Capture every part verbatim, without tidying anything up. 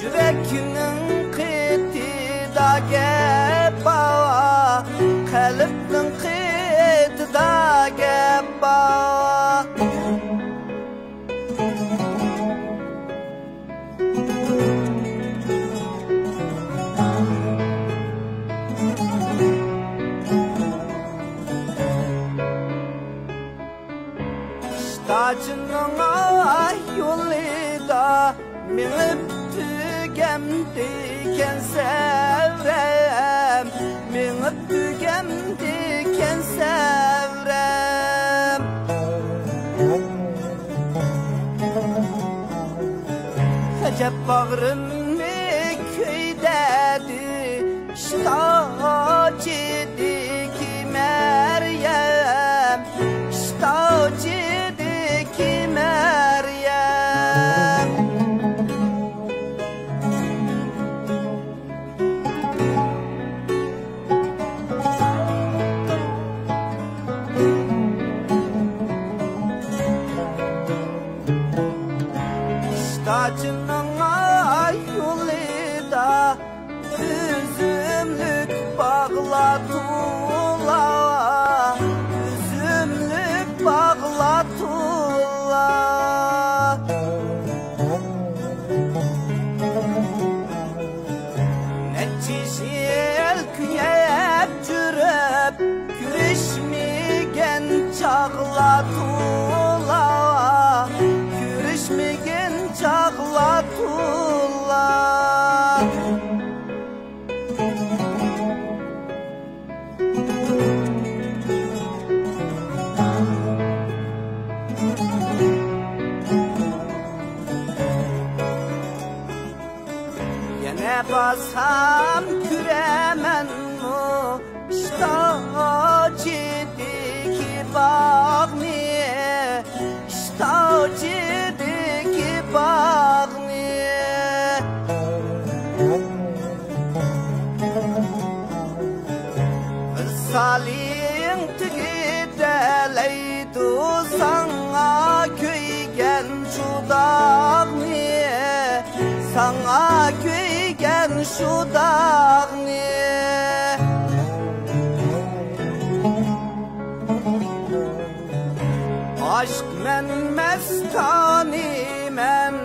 يۈرەكنىڭ قېتىدا گەپ بار، قەلبنىڭ قېتىدا گەپ بار. ئىشتاچىنىڭ يولىدا مېڭىپ تۈگەمدىكەن سەۋرەم، مېڭىپ تۈگەمدىكەن سەۋرەم. ئەجەب باغرىمنى كۆيدۈردى ئىشتاچىدىكى مەريەم، ئىشتاچىدىكى مەريەم. ئىشتاچىنىڭ يولىدا ئۈزۈملۈك باغلار تولا، ئۈزۈملۈك باغلار تولا. نەچچە يىل كۆيۈپ يۈرۈپ، كۆرۈشمىگەن چاغلار تولا، كۆرۈشمىگەن چاغلار تولا. يەنە بارسام كۆرەمەنمۇ ئىشتاچىدىكى باغنى، ئىشتاچىدىكى باغنى. ۋىسالىڭ تۈگىتەلەيدۇ ساڭا كۆيگەن شۇ داغنى، ساڭا كۆيگەن شۇ داغنى. ئاشىقمەن، مەستانىمەن،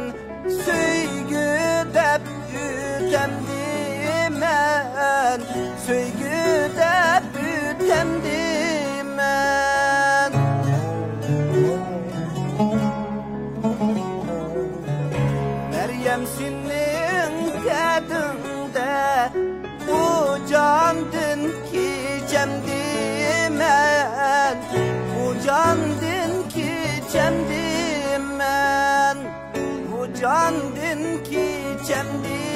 سۆيگۈ دەپ ئۆتەمدىمەن، سۆيگۈ دەپ ئۆتەمدىمەن. مەريەم، سېنىڭ دەردىڭدە بۇ جاندىن كېچەمدىمەن، بۇ جاندىن كېچەمدىمەن، بۇ جاندىن كېچەمدىمەن.